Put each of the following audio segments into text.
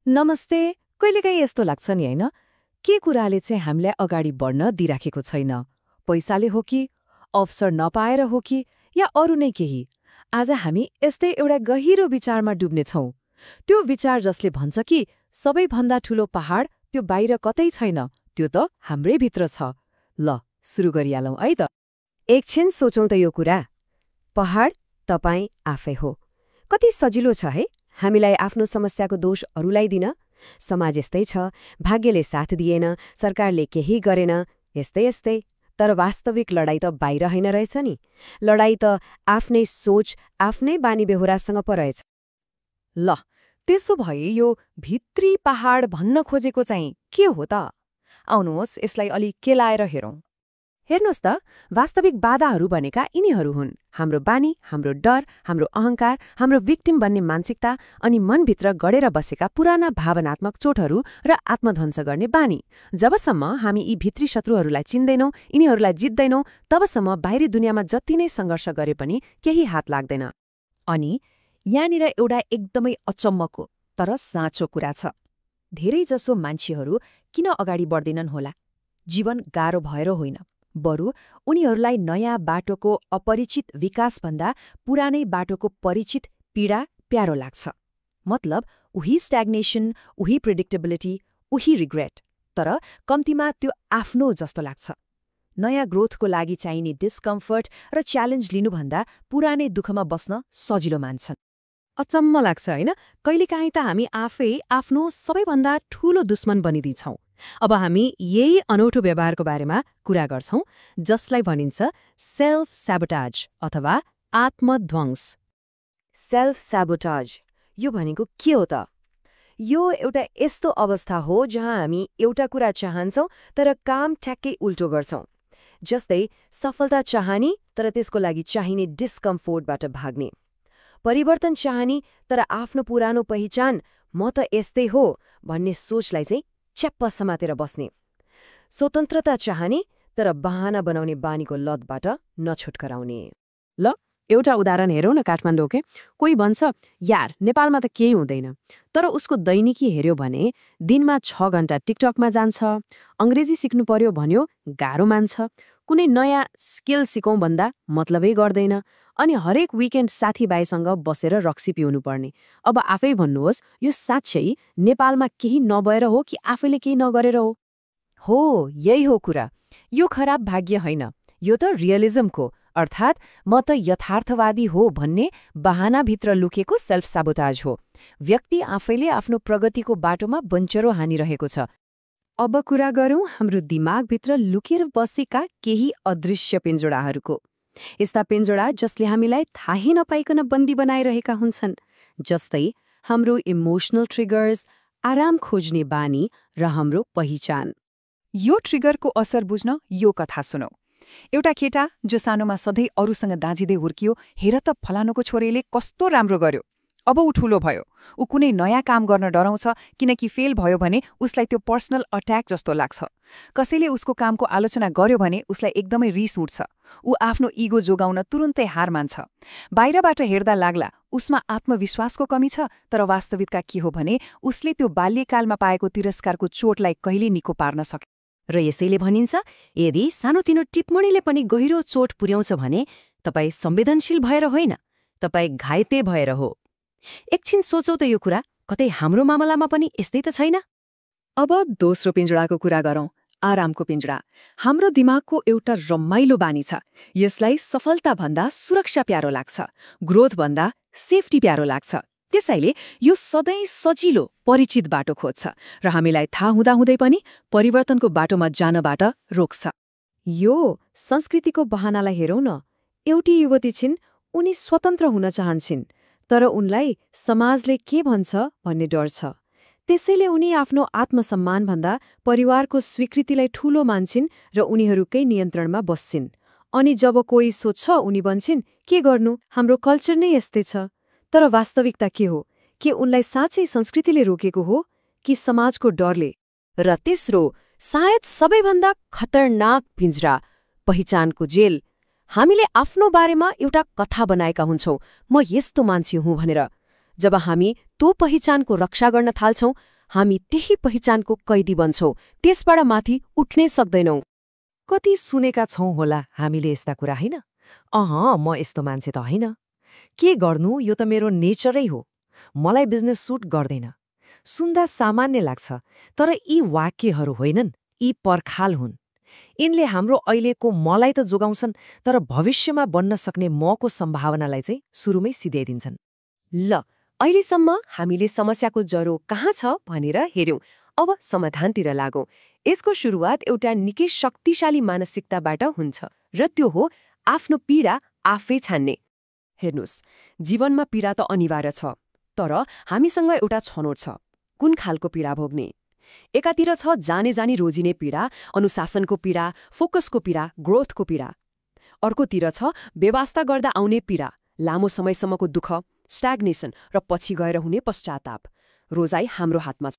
नमस्ते। कहिलेकाहीँ यस्तो लाग्छ नि होइन, के कुराले चाहिँ हामीलाई अगाडि बढ्न दिइराखेको छैन? पैसाले हो कि, अवसर नपाएर हो कि, या अरू नै केही? आज हामी यस्तै एउटा गहिरो विचारमा डुब्नेछौँ। त्यो विचार जसले भन्छ कि सबैभन्दा ठूलो पहाड त्यो बाहिर कतै छैन, त्यो त हाम्रै भित्र छ। ल, सुरु गरिहालौँ है त। एकछिन सोचौँ त यो कुरा। पहाड तपाईँ आफै हो। कति सजिलो छ है हामीलाई आफ्नो समस्याको दोष अरूलाई दिन। समाज यस्तै छ, भाग्यले साथ दिएन, सरकारले केही गरेन, यस्तै यस्तै। तर वास्तविक लडाई त बाहिर होइन रहेछ नि। लडाई त आफ्नै सोच, आफ्नै बानी बेहोरासँग पो रहेछ। ल, त्यसो भए यो भित्री पहाड भन्न खोजेको चाहिँ के हो त? आउनुहोस् यसलाई अलि केलाएर हेरौँ। हेर्नुहोस् त, वास्तविक बाधाहरू भनेका यिनीहरू हुन्। हाम्रो बानी, हाम्रो डर, हाम्रो अहंकार, हाम्रो विक्टिम बन्ने मानसिकता अनि मनभित्र गडेर बसेका पुराना भावनात्मक चोटहरू र आत्मध्वंस गर्ने बानी। जबसम्म हामी यी भित्री शत्रुहरूलाई चिन्दैनौँ, यिनीहरूलाई जित्दैनौँ, तबसम्म बाहिरी दुनियाँमा जति नै सङ्घर्ष गरे पनि केही हात लाग्दैन। अनि यहाँनिर एउटा एकदमै अचम्मको तर साँचो कुरा छ। धेरैजसो मान्छेहरू किन अगाडि बढ्दैनन् होला? जीवन गाह्रो भएर होइन, बरु उनीहरूलाई नयाँ बाटोको अपरिचित विकासभन्दा पुरानै बाटोको परिचित पीडा प्यारो लाग्छ। मतलब उही स्ट्याग्नेसन, उही प्रेडिक्टेबिलिटी, उही रिग्रेट। तर कम्तीमा त्यो आफ्नो जस्तो लाग्छ। नयाँ ग्रोथको लागि चाहिने डिस्कम्फर्ट र च्यालेन्ज लिनुभन्दा पुरानै दुःखमा बस्न सजिलो मान्छन्। अचम्म लाग्छ होइन? कहिलेकाहीँ त हामी आफै आफ्नो सबैभन्दा ठूलो दुश्मन बनिदिन्छौँ। अब हामी यही अनौठो व्यवहारको बारेमा कुरा गर्छौं, जसलाई भनिन्छ सेल्फ स्याबोटाज अथवा आत्मध्वंस। सेल्फ स्याबोटाज यो भनेको के हो त? यो एउटा यस्तो अवस्था हो जहाँ हामी एउटा कुरा चाहन्छौँ तर काम ठ्याक्कै उल्टो गर्छौँ। जस्तै सफलता चाहने तर त्यसको लागि चाहिने डिस्कम्फोर्टबाट भाग्ने, परिवर्तन चाहने तर आफ्नो पुरानो पहिचान म त यस्तै हो भन्ने सोचलाई चाहिँ च्याप्प समातेर बस्ने, स्वतन्त्रता चाहने तर बहाना बनाउने बानीको लतबाट नछुटकाराउने। ल, एउटा उदाहरण हेरौँ न काठमाडौँकै। कोही भन्छ, यार नेपालमा त केही हुँदैन, तर उसको दैनिकी हेर्यो भने दिनमा 6 घण्टा टिकटकमा जान्छ, अंग्रेजी सिक्नु पर्यो भन्यो गाह्रो मान्छ, कुनै नयाँ स्किल सिकौँ भन्दा मतलबै गर्दैन, अनि हरेक विकेन्ड साथीभाइसँग बसेर रक्सी पिउनु पर्ने। अब आफै भन्नुहोस्, यो साँच्चै नेपालमा केही नभएर हो कि आफैले केही नगरेर हो? हो, यही हो कुरा। यो खराब भाग्य होइन, यो त रियलिजमको, अर्थात् म त यथार्थवादी हो भन्ने बहानाभित्र लुकेको सेल्फ साबोटाज हो। व्यक्ति आफैले आफ्नो प्रगतिको बाटोमा बन्चरो हानिरहेको छ। अब कुरा गरौँ हाम्रो दिमागभित्र लुकेर बसेका केही अदृश्य पिञ्जडाहरूको। यस्ता पिञ्जडा जसले हामीलाई थाहै नपाइकन बन्दी बनाइरहेका हुन्छन्। जस्तै हाम्रो इमोसनल ट्रिगर्स, आराम खोज्ने बानी र हाम्रो पहिचान। यो ट्रिगरको असर बुझ्न यो कथा सुनौ। एउटा केटा जो सानोमा सधैँ अरूसँग दाँजिँदै हुर्कियो, हेर त फलानुको छोरीले कस्तो राम्रो गर्यो, अब ऊ ठूलो भयो, ऊ कुनै नयाँ काम गर्न डराउँछ किनकि फेल भयो भने उसलाई त्यो पर्सनल अट्याक जस्तो लाग्छ। कसैले उसको कामको आलोचना गर्यो भने उसलाई एकदमै रिस उठ्छ। ऊ आफ्नो इगो जोगाउन तुरुन्तै हार मान्छ। बाहिरबाट हेर्दा लाग्ला उसमा आत्मविश्वासको कमी छ, तर वास्तविकता के हो भने उसले त्यो बाल्यकालमा पाएको तिरस्कारको चोटलाई कहिले निको पार्न सके। र यसैले भनिन्छ, यदि सानोतिनो टिप्पणीले पनि गहिरो चोट पुर्याउँछ भने तपाईँ संवेदनशील भएर होइन, तपाईँ घाइते भएर हो। एकछिन सोचौ त यो कुरा, कतै हाम्रो मामलामा पनि यस्तै त छैन? अब दोस्रो पिञ्जडाको कुरा गरौँ, आरामको पिञ्जडा। हाम्रो दिमागको एउटा रमाइलो बानी छ, यसलाई सफलताभन्दा सुरक्षा प्यारो लाग्छ, ग्रोथभन्दा सेफ्टी प्यारो लाग्छ। त्यसैले यो सधैँ सजिलो परिचित बाटो खोज्छ र हामीलाई थाहा हुँदाहुँदै पनि परिवर्तनको बाटोमा जानबाट रोक्छ। यो संस्कृतिको बहानालाई हेरौँ न। एउटी युवती छिन्, उनी स्वतन्त्र हुन चाहन्छन्, तर उनलाई समाजले के भन्छ भन्ने डर छ। त्यसैले उनी आफ्नो आत्मसम्मानभन्दा परिवारको स्वीकृतिलाई ठूलो मान्छन् र उनीहरूकै नियन्त्रणमा बस्छिन्। अनि जब कोही सोध्छ उनी भन्छन्, के गर्नु, हाम्रो कल्चर नै यस्तै छ। तर वास्तविकता के हो? के उनलाई साँच्चै संस्कृतिले रोकेको हो कि समाजको डरले? र तेस्रो, सायद सबैभन्दा खतरनाक पिञ्जरा, पहिचानको जेल। हामीले आफ्नो बारेमा एउटा कथा बनाएका हुन्छौँ, म यस्तो मान्छे हुँ भनेर। जब हामी त्यो पहिचानको रक्षा गर्न थाल्छौँ, हामी त्यही पहिचानको कैदी बन्छौं, त्यसबाट माथि उठ्नै सक्दैनौं। कति सुनेका छौं होला हामीले यस्ता कुरा, होइन? म यस्तो मान्छे त होइन। के गर्नु, यो त मेरो नेचरै हो। मलाई बिजनेस सुट गर्दैन। सुन्दा सामान्य लाग्छ, तर यी वाक्यहरू होइनन्, यी पर्खाल हुन्। यिनले हाम्रो अहिलेको मलाई त जोगाउँछन्, तर भविष्यमा बन्न सक्ने मको सम्भावनालाई चाहिँ सुरुमै सिध्याइदिन्छन्। ल, अहिलेसम्म हामीले समस्याको जरो कहाँ छ भनेर हेर्यौं। अब समाधानतिर लागौं। यसको सुरुवात एउटा निकै शक्तिशाली मानसिकताबाट हुन्छ, र त्यो हो आफ्नो पीडा आफै छान्ने। हेर्नुस्, जीवनमा पीडा त अनिवार्य छ, तर हामीसँग एउटा छनौट छ, कुन खालको पीडा भोग्ने। एकातिर छ जानी रोजिने पीडा, अनुशासनको पीडा, फोकसको पीडा, ग्रोथको पीडा। अर्कोतिर छ बेवास्ता गर्दा आउने पीडा, लामो समयसम्मको दुःख, स्ट्याग्नेसन र पछि गएर हुने पश्चाताप। रोजाइ हाम्रो हातमा छ।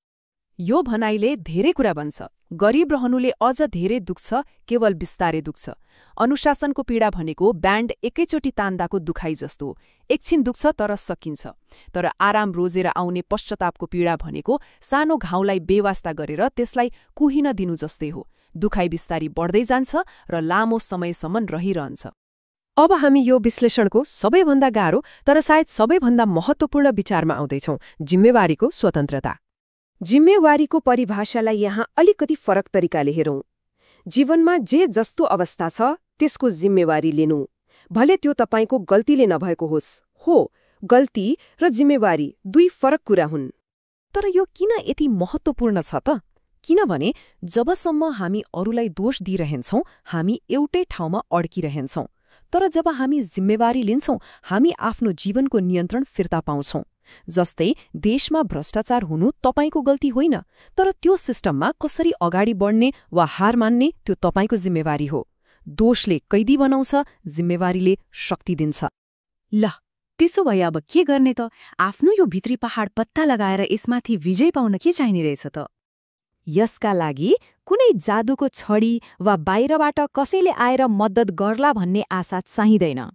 यो भनाइले धेरै कुरा बन्छ। गरिब रहनुले अझ धेरै दुख्छ, केवल बिस्तारै दुख्छ। अनुशासनको पीडा भनेको ब्यान्ड एकैचोटि तान्दाको दुखाइ जस्तो, एकछिन दुख्छ तर सकिन्छ। तर आराम रोजेर आउने पश्चातापको पीडा भनेको सानो घाउलाई बेवास्ता गरेर त्यसलाई कुहिन दिनु जस्तै हो। दुखाइ बिस्तारी बढ्दै जान्छ र लामो समयसम्म रहिरहन्छ। अब हामी यो विश्लेषणको सबैभन्दा गाह्रो तर सायद सबैभन्दा महत्त्वपूर्ण विचारमा आउँदैछौं, जिम्मेवारीको स्वतन्त्रता। जिम्मेवारीको परिभाषालाई यहाँ अलिकति फरक तरिकाले हेरौं। जीवनमा जे जस्तो अवस्था छ त्यसको जिम्मेवारी लिनु, भले त्यो तपाईको गल्तीले नभएको होस्। हो, गल्ती र जिम्मेवारी दुई फरक कुरा हुन्। तर यो किन यति महत्त्वपूर्ण छ त? किनभने जबसम्म हामी अरूलाई दोष दिइरहन्छौं, हामी एउटै ठाउँमा अड्किरहन्छौं। तर जब हामी जिम्मेवारी लिन्छौं, हामी आफ्नो जीवनको नियन्त्रण फिर्ता पाउँछौं। जस्तै देशमा भ्रष्टाचार हुनु तपाईको गल्ती होइन, तर त्यो सिस्टममा कसरी अगाडि बढ्ने वा हार मान्ने त्यो तपाईको जिम्मेवारी हो। दोषले कैदी बनाउँछ, जिम्मेवारीले शक्ति दिन्छ। ल, त्यसो भए अब के गर्ने त? आफ्नो यो भित्री पहाड पत्ता लगाएर यसमाथि विजय पाउन के चाहिने रहेछ त? यसका लागि कुनै जादुको छडी वा बाहिरबाट कसैले आएर मद्दत गर्ला भन्ने आशा चाहिँदैन।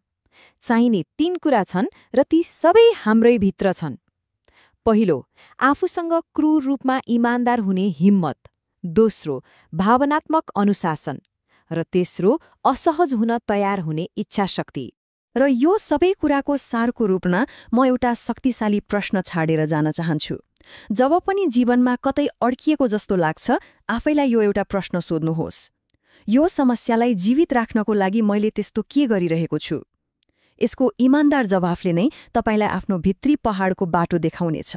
चाहिने 3 कुरा छन् र ती सबै हाम्रै भित्र छन्। पहिलो, आफूसँग क्रूर रूपमा इमान्दार हुने हिम्मत। दोस्रो, भावनात्मक अनुशासन। र तेस्रो, असहज हुन तयार हुने इच्छाशक्ति। र यो सबै कुराको सारको रूपमा म एउटा शक्तिशाली प्रश्न छाडेर जान चाहन्छु। जब पनि जीवनमा कतै अड्किएको जस्तो लाग्छ, आफैलाई यो एउटा प्रश्न सोध्नुहोस्। यो समस्यालाई जीवित राख्नको लागि मैले त्यस्तो के गरिरहेको छु? यसको इमान्दार जवाफले नै तपाईलाई आफ्नो भित्री पहाडको बाटो देखाउनेछ।